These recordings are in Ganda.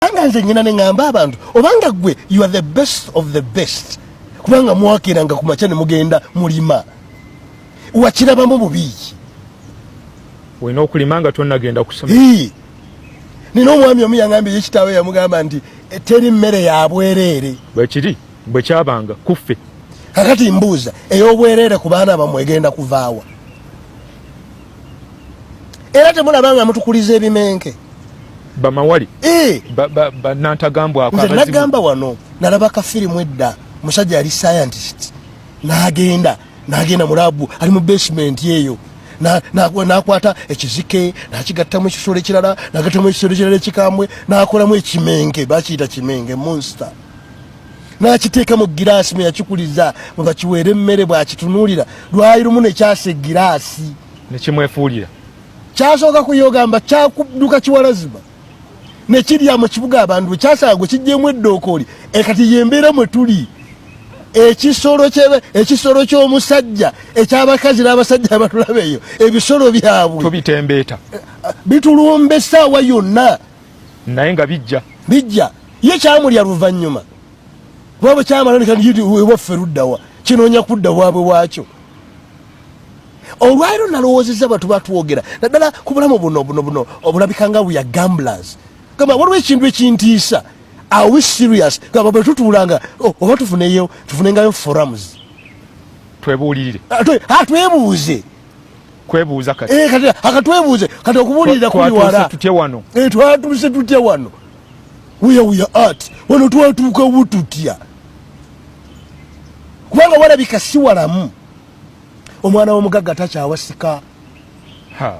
Kubanga nze nyina neŋŋamba abantu, obanga gwe you are the best of the best, kubanga mwakeeranga ku makya ne mugenda mulima, wakirabamu bubiiki? Olina okulima nga tonnagenda kusoma. Nina omwami omu yaŋambye ye kitaawe yamugamba nti, "Teri mmere ya bwereere." Bwekiri, bwe kyabanga kuffe. Kakati mbuuza, ey'obwereere ku baana bammwe egenda kuvaawa? Era temulaba nga mutukuliza ebimenke? Bamawali, banantagambwako. Nze nagamba wano, nalaba kafirimu edda, musajja yali scientist, n'agenda mu lab, ali mu basement eyo, n'akwata ekizike, n'akigattamu ekisolo ekirala, n'agattamu ekisolo ekirala ekikambwe, n'akolamu ekimenke, bakiyita kimenke, monster, n'akiteeka mu giraasi mwe yakikuliza, mwe bakiweera emmere. Bw'akitunuulira lwali lumu nekyasa egiraasi. Nekimwefuulira. Kyasooka kuyogamba, kyakudduka kiwalazima nekirya mu kibuga, abantu bwe kyasanga gwe kijjemu eddookooli. Kati yembeera mwe tuli, ekisolo ky'omusajja, ekyabakazi n'abasajja abatulaba eyo, ebisolo byabwe. Tubitembeeta. Bitulumba essaawa yonna. Naye nga bijja. Bijja. Ye kyamulya luvannyuma, kuba bwe kyamala ewaffe luddawa? Kinoonya kudda waabwe waakyo. Olwaliro nalowoozezza bwe tuba twogera naddala ku bulamu buno obulabika nga we are gamblers, gamba waliwo ekintu ekintiisa. Are we serious? Gamba bwe tutuulanga, oh, oba tufuneyo, tufunengayo forums. Twebuulirire. Ah, twebuuze. Kwebuuza kati. Eh, kati akatwebuuze kati, okubuulirira kuli Twatuuse wala. tutye wano? Eh, twatuuse tutya wano? Where we are at wano, twatuukawo tutya? Kubanga walabika si walamu, omwana w'omugagga takyawasika. Ha.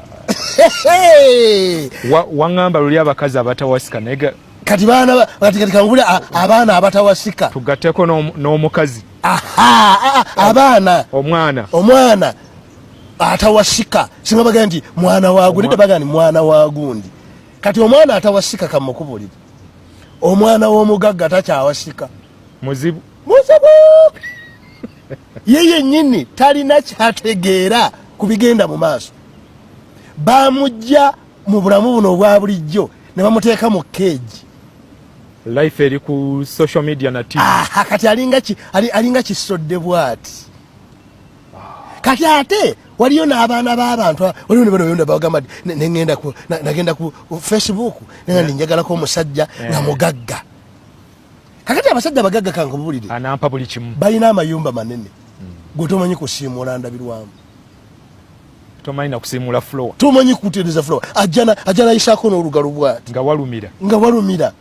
Waŋŋamba luli abakazi abatawasika naye Kati baana kati kankubule, abaana abatawasika. Tugatteko n'omukazi. Aha, abaana. Omwana. Omwana atawasika, singa bagamba nti mwana wa gundi, tebaga nti mwana wa gundi. Kati omwana atawasika, kamukubulire, omwana w'omugagga takyawasika. Muzibu. Muzibu. Ye yennyini talina kyategeera ku bigenda mu maaso. Bamujja mu bulamu buno obwa bulijjo ne bamuteeka mu keegi. Life eri ku social media na TV. Aha, kati alinga kisodde bwati. Kati ate waliyo n'abaana b'abantu, waliwo ne bano bagamba nti, nagenda ku Facebook, nenga ndi njagalako omusajja nga mugagga. Kakati abasajja abagagga, kankubulire, anampa buli kimu. Balina amayumba manene, gwe tomanyi kusiimuula ndabirwamu. Tomanyi nakusiimuula floor. Tomanyi kutereeza floor, ajja nayisaako n'olugalo bwati. Nga walumira. Nga walumira.